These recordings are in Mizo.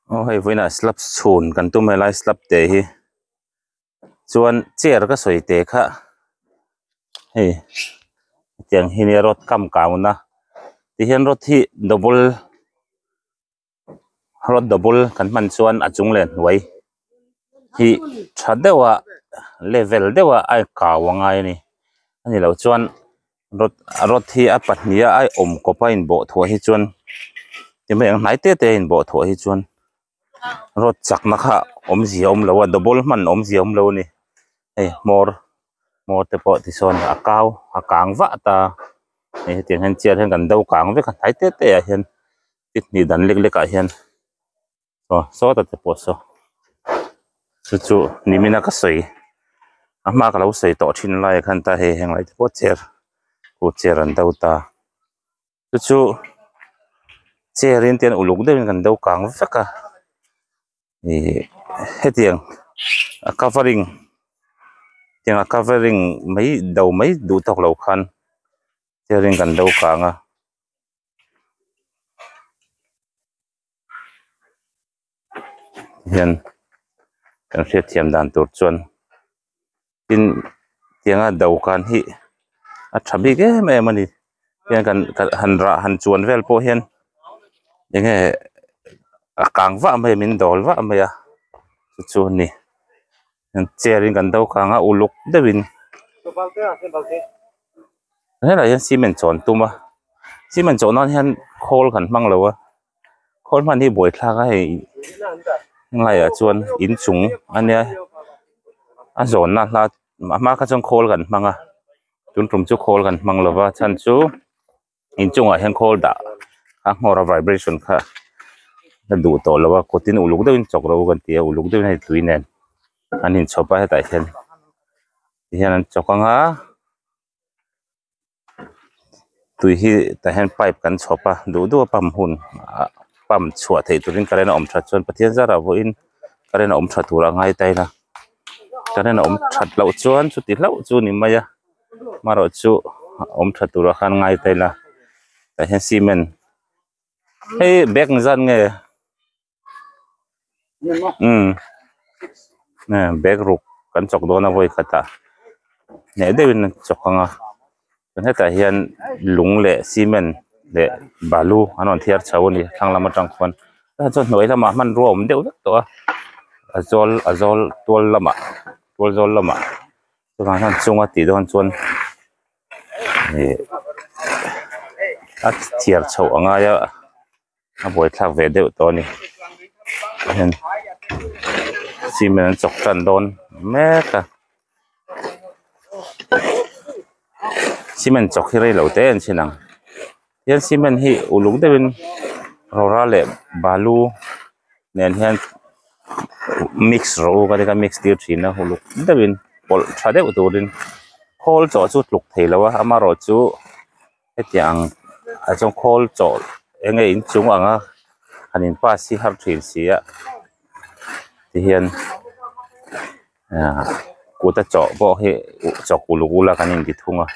Aw hei vawiinah slab chhun kan tum helai slab te hi chuan chair ka sawi teh kha hei hetiang hi nia rod kam kauna tihian rod hi double rod double kan hman chuan a chung leh hnuai hi tha deuh a level deuh a a kau a ngai a ni a ni loh chuan rod rod hi a pahnih a a awm kawp a inbawh thuah hi chuan ti mai ang hnai te te a inbawh thuah hi chuan rod chakna kha awmzia a awm lo a double hman awmzia a awm lo a ni hei hmawr hmawr te pawh tisawn a kau a kang vah ta hei hetiang hian chair hian kan do kang vek a hnai te te ah hian feet hnih dan lek lek ah hian aw sawtah te pawh saw chu chu nimin a ka sawi a hma ka lo sawi tawh thin lai ah khan ta hei heng lai te pawh chair khu chair an do ta chu chu chair in te uluk deuhin kan do kang vek a ihh hetiang a covering tiang a covering mai do mai duh tawk lo khan chair in kan do kang a. Hian kan hriatthiam dan tur chuan tin tianga dawhkan hi a tha bik em em a ni tiang kan han rah han chuan vel pawh hian enge a kang vah mai a min dawl vah mai a chu chu a ni chair in kan do kang a uluk deuhin helaiah hian cement chawn tum a cement chawh nan hian khawl kan hmang lo a khawl hman hi buaithlak a hei helaiah chuan inchung a nia a zawnna hla a hma kha chuan khawl kan hmang a tun tum chu khawl kan hmang lo va chhan chu inchungah hian khawl dah a nghawr a vibration kha a duh tawh lo a kut in uluk deuhin chawk ro kan ti a uluk deuhin hei tui nen an inchhawp a hetah hian tihian an chawk ang a. Tui hi tah hian pipe kan chhawp a duh duh a pump hun ah pump chhuah theih turin current a awm that chuan Pathian zarah vawiin current a awm tha tur a ngai ta ila current a awm that loh chuan chuti hlauh chu ni mai a amaherawhchu awm tha turah khan ngai ta ila tah hian cement hei bag zat nge. Umm bag ruk kan chawk dawn a vawi khatah hneh deuhin an chawk ang a chuan hetah hian lung leh cement leh balu an rawn thiar chho a ni thlang lam atang khuan tah chuan hnuai lamah hmanrua a awm deuh vek tawh a a zawl a zawl tual lamah tual zawl lamah chuvang chuan chunga tih dawn chuan ih a thiar chhoh a ngai a. a buaithlak ve deuh tawh a ni hian cement an chawk tan dawn mek a cement chawk hi reilo te an chhin ang hian cement hi uluk deuhin rawra leh balu nen hian mix rawh u ka ti kha mix tir thin a uluk deuhin pawlh tha deuh turin khawl chawh chu tluk theilo a amaherawhchu. Hetiang ah chuan khawl chawh eng nge inchung ang a han in pass hi har thin si a tihian ah kut a chawh pawh hi chawk uluk ula kan inti thung a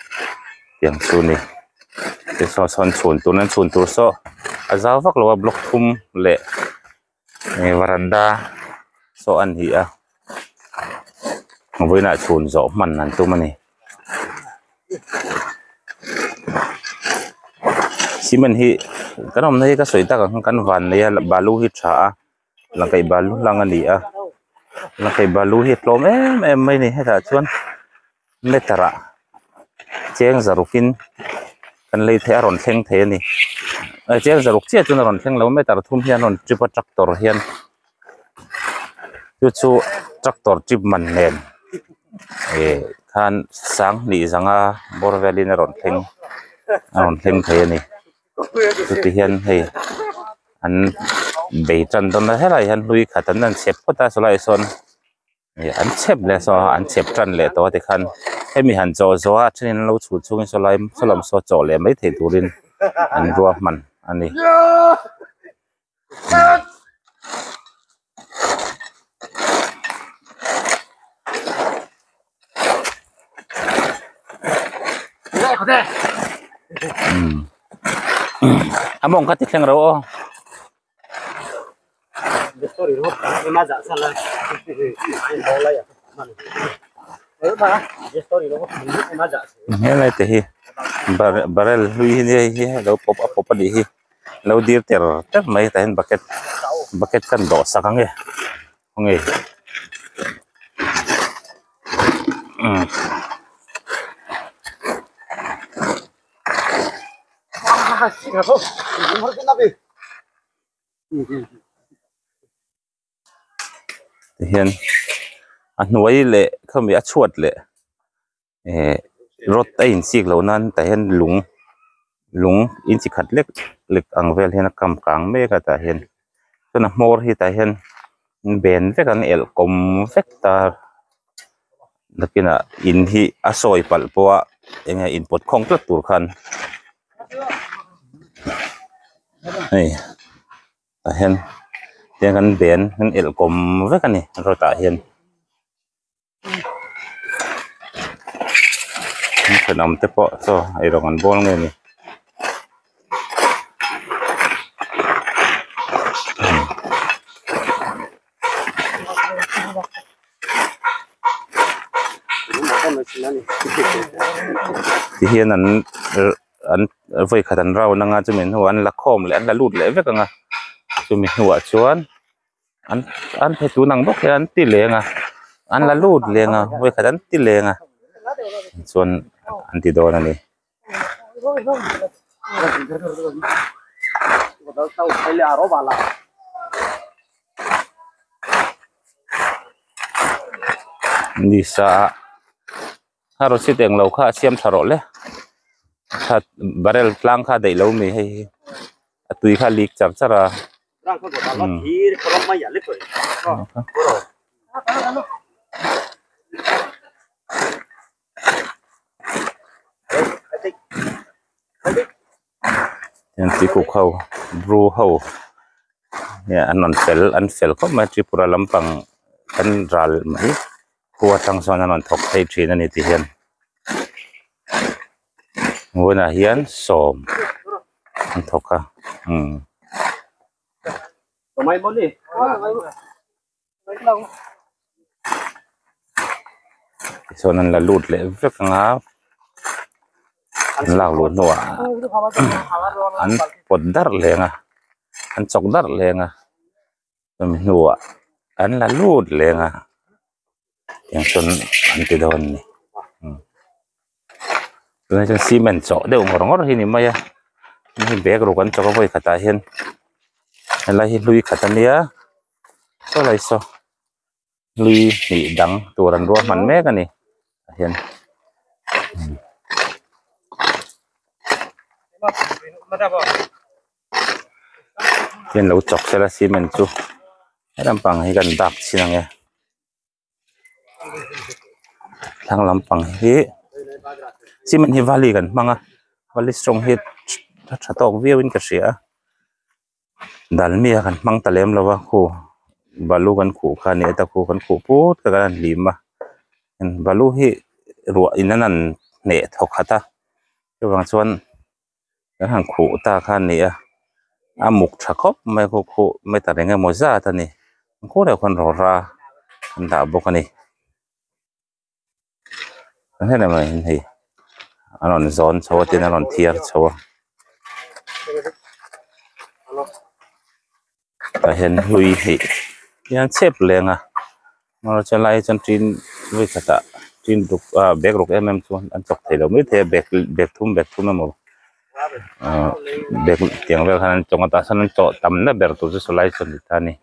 tiang chu a ni tichuan sawn chhun tur nan chhun tur saw a zau vak lo a block thum leh varanda saw a ni a vawiinah chhun zawh hman an tum a ni. Cement hi kan awmna hi ka sawi tak ang khan kan van nei a balu hi tha a langkaih balu hlang a ni a langkaih balu hi a tlawm em em mai a ni hetah chuan meter ah cheng zaruk in kan lei theih a rawn thleng thei a ni cheng zaruk chiah chuan a rawn thleng lo meter thum hian a rawn trip a tractor hian chu chu tractor trip man nen ih khan sanghnih zanga bawr velin a rawn thleng a rawn thleng thei a ni chuti hian hei an bei tan dawn a helaiah hian hlui khat an han chhep phawt a sawlai ah sawn ih an chhep leh saw an chhep tan leh tawh a tikhan hemi han chawh zawh a a thenin an lo chhut chhungin sawlai sawlam saw chawh leh mai theih turin an ruahman a ni. A mawng kha ti thleng ro aw. Helai te hi barrel hlui hi nia hei hi a lo pawp a pawp a nih hi lo dir ter ter mai tah hian bucket bucket kan dawh sak ang e khawnge umm. Tihian a hnuai leh khami a chhuat leh eh rod a insik loh nan tah hian lung lung inchi khat lek lek ang vel hian a kam kang mek a tah hian chuan a hmawr hi tah hian ben vek an elh kawm vek ta nakinah in hi a sawi palh pawh a eng nge in pawt khawng tlat tur khan hei. Tah hian tiang kan ben kan elh kawm vek a ni rod ah hian thenawm te pawh chaw eirawng an bawl nge ni. Tihian an an vawi khat an round anga chumi hnuah an la khawm leh an la lut leh vek anga chumi hnuah chuan an an he tun ang bawk hian an ti leng a an la lut leng a vawi khat an ti leng a chuan an ti dawn a ni. Ni sa a rosite englo kha a siam tha rawh le kha barrel tlang kha a daih lo mi hei hi a tui kha a leak char char a Heng tuikuk ho bru ho nge an rawn fel an fel khawp mai Tripura lampang kan ral mai khua atang sawn an rawn thawk phei thin a ni ti hian vawiinah hian sawm an thawk a umm. Tichuan an la lut leh vek ang a an lak luh hnuah an pawt darh leng a an chawk darh leng a chumi hnuah an la lut leng a tiang chuan an ti dawn a ni tunah chuan cement chawh deuh ngawr ngawr hi a ni mai a hei bag ruk an chawk a vawi khatah hian helai hi hlui khat a nia. Saw lai saw hlui hnih dang tur an ruahman mek a ni tah hian hian lo chawk sela cement chu he lampang hi kan dak chhin ang e thlang lampang hi cement hi vali kan hmang a vali strong hi a tha tawk viau in ka hria a. Dal mi a kan hmang ta lem lo a khu balu kan khuh kha a ni a khu kan khuh put kha kan han hlim a balu hi ruah in an han hneh thaw khat a chuvang chuan kan han khuh ta kha a ni a a muk tha khawp mai a khu khuh meter eng emaw zat a ni khaw deuh khan rawra an dah bawk a ni. Hei a rawn zawn chho a tin a rawn thiar chho a tah hian hlui hnih hian chep leng a amaherawhchu chu helai hi chuan tin vawi khatah tin ruk ah bag ruk em em chu an chawk thei lo maithei a bag bag thum bag thum emaw ah bag tiang vel khan an chawng a tah sawn an chawh tamna ber tur chu sawlai chu a ni ta a ni.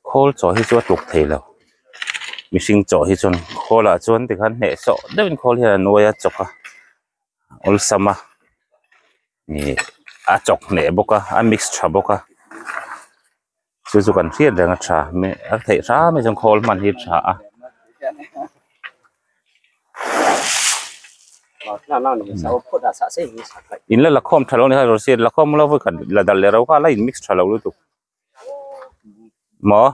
Khawl chaw hi chu a tluk thei lo mihring chaw hi chuan khawl ah chuan tikhan hnehsawh deuhin khawl hian a nuai a chawk a awlsam a ih a chawk hneh bawk a a mix tha bawk a chu chu kan hriat reng a tha a theih hram hi chuan khawl hman hi a tha a. In la lakhawm tha lo a ni kha rose lakhawm lo vawi khat la dal leh ro kha a la in mix tha lo lutuk maw.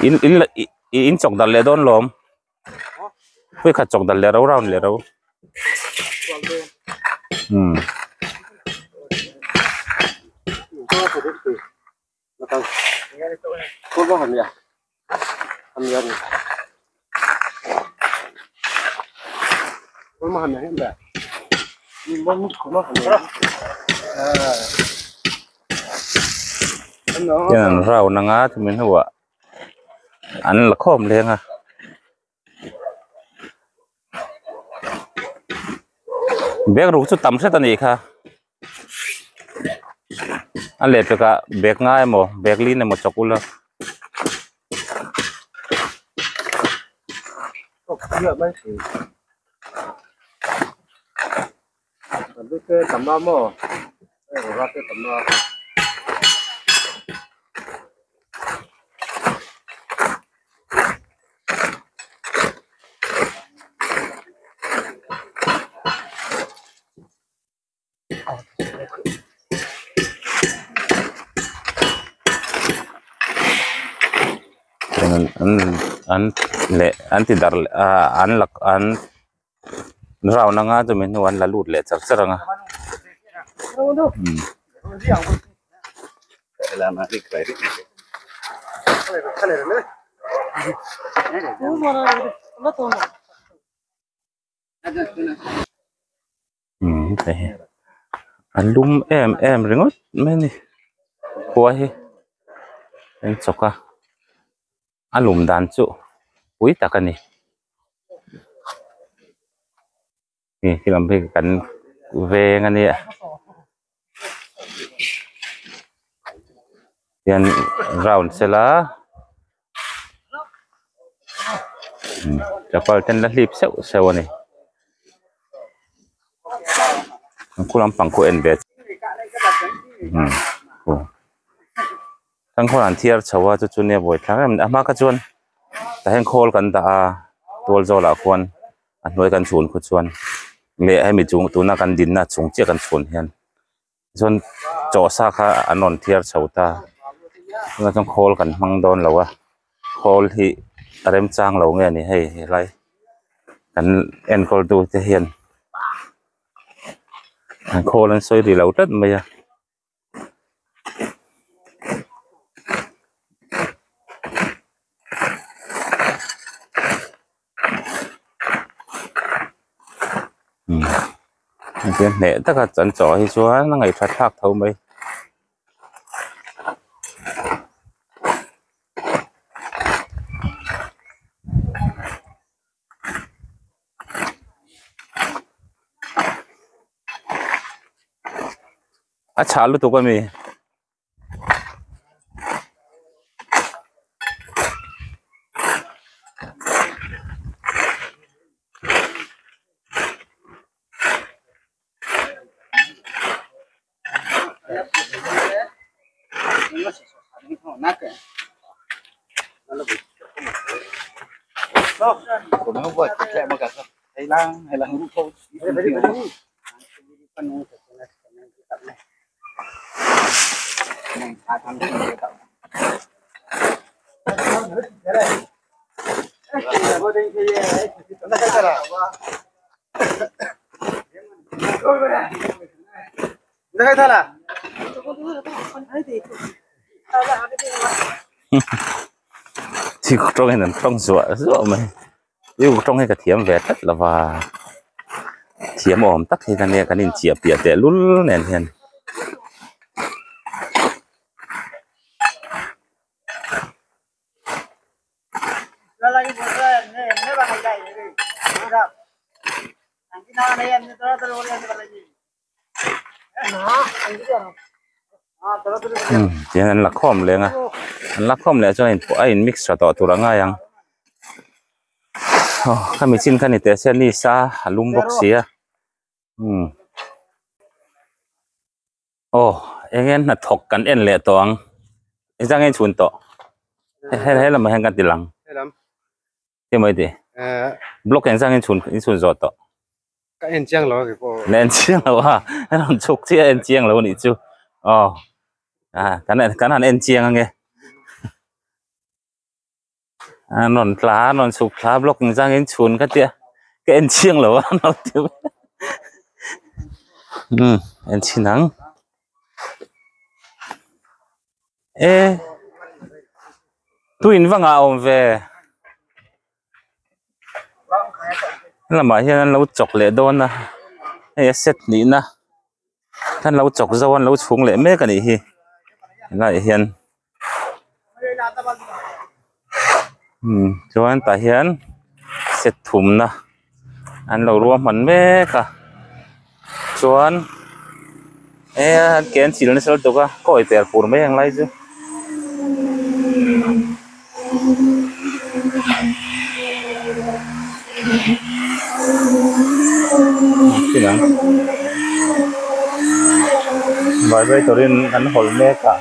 In in in chawk darh leh dawn lawm khawi khat chawk darh leh ro round leh ro umm. Hian an round anga chumi hnuah an la khawm leng a. Bag ruk chu tam hret a nih kha a leh pekah bag nga emaw bag lin emaw chawk ula. An leh an ti darh leh ah an la an round anga chumi hnuah an la lut leh char char ang a. Umm hei hi a lum em em ringawt mai a ni khua hi an chawk a a lum dan chu pui tak a ni hei khi lam hi kan veng a nia hian round sela chapal ten la hlip seuh seuh a ni khu lampang khu en ve thangkhawl an thiar chho a chu chu nia buaithlak em a hma kha chuan tah hian khawl kan dah a tual zawlah khuan a hnuai kan chhun khu chuan leh hemi chung tuna kan dinna chung chiah kan chhun hian. Chuan chaw sa kha an rawn thiar chho ta tunah chuan khawl kan hmang dawn lo a khawl hi a remchang lo nge ni hei helai kan enkawl tu te hian khawl an sawi ri lo tlat mai a. Engtia hneh taka an chawh hi chuan a ngaihṭha thlak tho mai. A chhah lutuk a mi. Thik tawngin an tawng zuah zuah mai. I uk tawng hi ka thiam ve tlat lo va thiam awm tak hi ka nia kan inchiah piah teh lul nen hian. Tihian an la khawm leng a an la khawm leh chuan a inpawh a in mix tha tawh tur a ngai ang aw khami chin kha ni teh se ni sa a lum bawk si a umm aw eng nge hnathawk kan en leh tawh ang engzah nge in chhun tawh he he lamah hian ka ti lang. Ti mai ti. Block eng zang in chhun in chhun zawh tawh. Ka en chiang lo a kei pawh. Na en chiang lo a. A rawn chhuk chiah a en chiang lo a nih chu. Aw. Ah kan kan han en chiang ange. An rawn tla a an rawn chhuk thla a block engzang in chhun ka tia ka en chiang lo a an lo ti umm en chhin ang e tu in va ngah awm ve lamah hian an lo chawk leh dawn a hei a set hnihna an lo chawk zo a an lo chhung leh mek a nih hi helaiah hian umm chuan tah hian set thumna an lo ruahman mek a chuan e an ke an chil nasa lutuk a kawi per pur mai ang lai chu. Vibrator in an hawlh mek a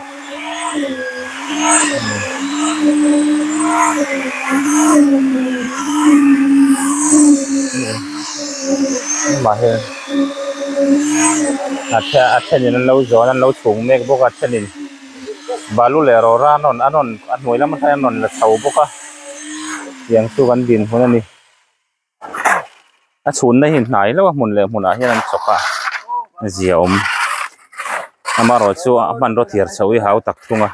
a thenin an lo zawn an lo chhung mek bawk a a thenin balu leh rawra an rawn an rawn a hnuai lam atangin an rawn la chho bawk a tiang chu kan dinhmun a ni. A chhunna hi hnai hlauh a hmun leh hmunah hian an chawk a zia awm amaherawh chu a hmanraw thiar chho hi hau tak thung a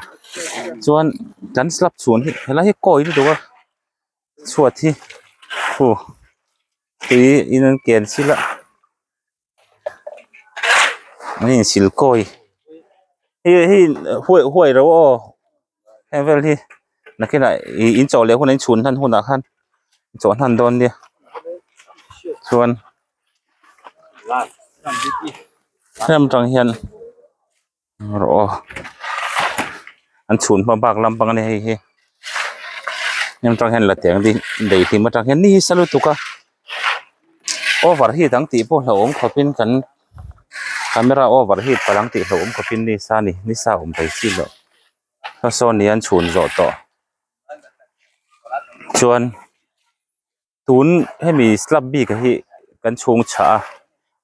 chuan kan slab chhun hi helai hi kawi lutuk a chhuat hi khu tui in an ken chil a an insil kawi hei hei huai huai ro aw heng vel hi nakinah ih in chawh leh hunah in chhun hnan hunah khan chawh hnan dawn nia chuan hemi atang hian rawh aw an chhun hma bak lampang a ni hei hi hemi atang hian la teng ding daih hlim atang hian ni hi sa lutuk a over heat ang tih pawh hlauhawm khawpin kan camera over heat palh ang tih hlauhawm khawpin ni sa a ni ni sa awm thei chi loh saw ni an chhun zawh tawh chuan. Tun hemi slab bik hi kan chhung chhah a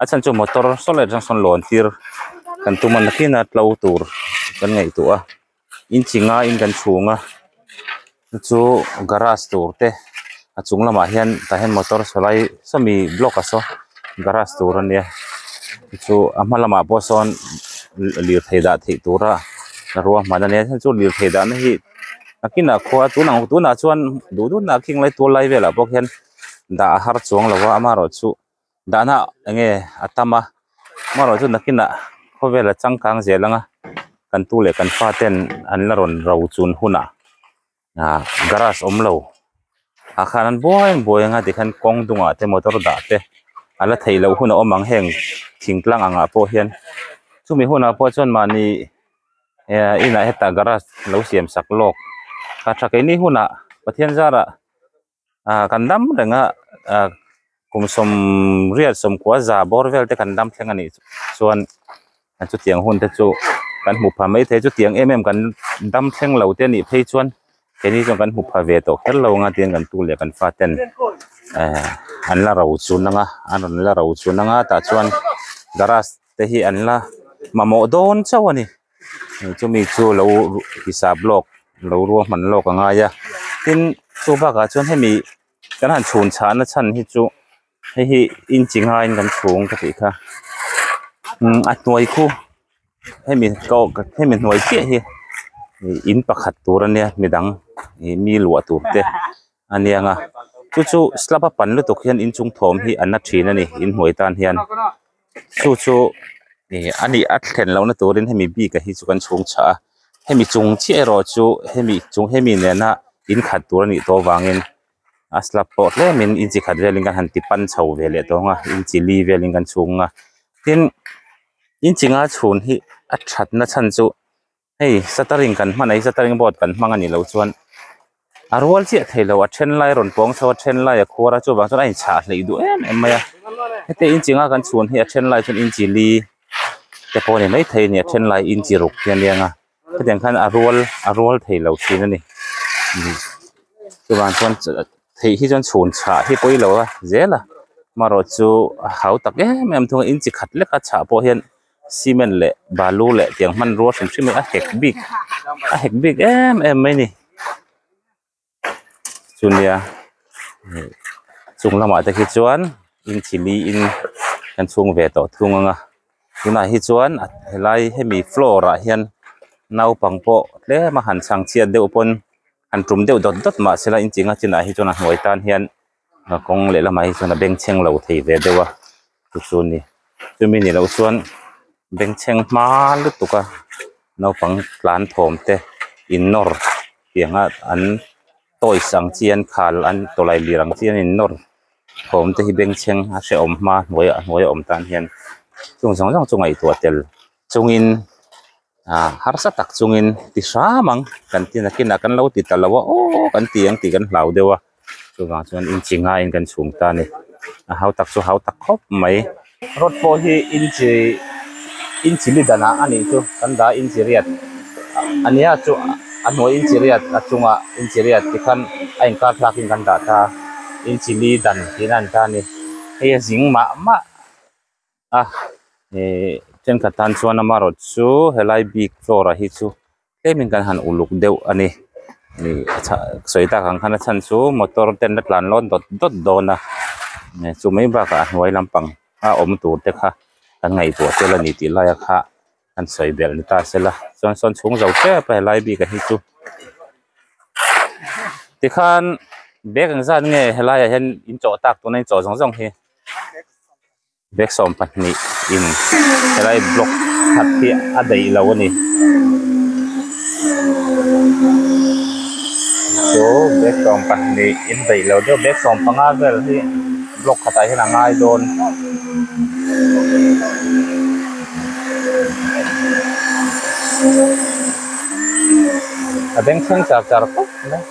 a chhan chu motor saw lai atang sawn lawn tir kan tum a nakin a tlo tur kan ngaihtuah a inchi nga in kan chhung a chu chu garage tur te a chung lamah hian tah hian motor sawlai sawmi block ah saw garage tur a nia chu chu a hma lamah pawh sawn lirthei dah theih tura ruahman a nia a chhan chu lirthei dahna hi. A kinah khua tunang tunah chuan duh duh na khing lai tual lai velah pawh khian dah a har chuang lo a amaherawh chu dahna eng nge a tam a amaherawh chu nakinah khawvel a changkang zel ang a kan tu leh kan fa ten an la rawn ro chun hunah ah garage awm lo ah khan an buai buai ang a tikhan kawng dungah te motor dah te a la theih loh hun a awm ang heng thingtlang angah pawh hian chumi hunah pawh chuan mahni. eh inah hetah garage lo siam sak lawk a tha keini hunah pathian zarah ah kan dam reng a ah kum sawm riat sawmkua za bawr vel te kan dam thleng a nih chuan chutiang hun te chu kan hmu pha maithei chutiang em em kan dam thleng lo te a nih phei chuan keini chuan kan hmu pha ve tawh kher lo ang a tin kan tu leh kan fa ten eh an la ro chun ang a an rawn la ro chun ang a tah chuan garage te hi an la mamawh dawn chauh a ni chumi chu lo hisap lawk lo ruahman lawk a ngai a tin chu bakah chuan hemi kan han chhun chhahna chhan hi chu hei hi inchi ngaiin kan chhung ka tih kha umm a hnuai khu hemi hemi hnuai chiah hi ih in pakhat tur a nia midang ih mi luah tur te a niang a chu chu slab a pan lutuk hian inchung thawm hi a na thin a ni inhnuai tan hian. Chu chu ih a nih a thlen lohna turin hemi bik a hi chu kan chhung chhah a hemi chung chiah erawh chu hemi chung hemi nena in khat tur a nih tawh avangin a slab pawh tlemin inchi khat velin kan han ti pan chho ve leh tawh ang a inchi li velin kan chhung ang a tin inchi nga chhun hi a thatna chhan chu hei shuttering kan hman a hi shuttering board kan hmang a nih loh chuan a rual chiah thei lo a then lai a rawn pawng chho a then lai a khuar a chuvang chuan a inchhah hleih duh em em mai a heti inchi nga kan chhun hi a then lai chuan inchi li te pawh a ni maithei a ni a then lai inchi ruk te a nia ang a hetiang khan a rual a rual thei lo thin a ni chuvang chuan theih hi chuan chhun chhah hi pawi lo a zel a amaherawh chu a hau tak em em thung a inchi khat lek a chhah pawh hian cement leh balu leh tiang hmanrua hrim hrim hi a hek bik a hek bik em em mai a ni. Chu nia ih chung lamah te khi chuan inchi liin kan chhung ve tawh thung ang a tunah hi chuan helai hemi floor ah hian naupang pawh tlem a han chhangchhiat deuh pawn han tum deuh dawt dawt mahsela inchi nga chinah hi chuan a hnuai tan hian a kawng lehlamah hi chuan a bengchheng lo thei ve deuh a chu chu a ni chumi ni loh chuan bengchheng hma lutuk a naupang tlan thawm te in nawr tiang a an toys ang chi an khal an tawlailir ang chi an in nawr thawm te hi bengchheng a hrehawm hma hnuaiah a hnuai a awm tan hian chung zawng zawng chu ngaihtuah tel chungin ah harsa tak chungin ti hram ang kan ti nakinah kan lo ti ta lo a aw kan ti ang tih kan hlau deuh a chuvang chuan inchi ngaiin kan chhung ta a ni a hau tak chu hau tak khawp mai. Rod pawh hi inchi inchi li danah a nih chu kan dah a inchi riat a nia chu a hnuai inchi riat a chungah inchi riat tikhan a inkar thlakin kan dah ta inchi li dan tihna an ta a ni hei a zing mah mah a ihh thenkhat tan chuan amarawh chu helai bik floor ah hi chu tlemin kan han uluk deuh a ni ih a chhan sawi tak ang khan a chhan chu motor ten a tlan lawn dawt dawt dawn a chu mai bakah a hnuai lampang a awm tur te kha kan ngaihtuah tel a ni tih lai a kha kan sawi belh ni ta sela chuan sawn chhung zo tep a helai bik ah hi chu tikhan bag engzat nge helai ah hian in chawh tak tuna in chawh zawng zawng hi. Bag 12 in helai block khat hi a daih lo a ni chu bag 12 in daih lo deuh bag 15 vel hi block khatah hian a ngai dawn. A bengchheng char char khawp mai.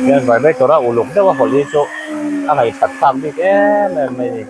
Hian vibrator a uluk deuh a hawlh hi chu a ngaihṭhat thlak bik em em mai a ni.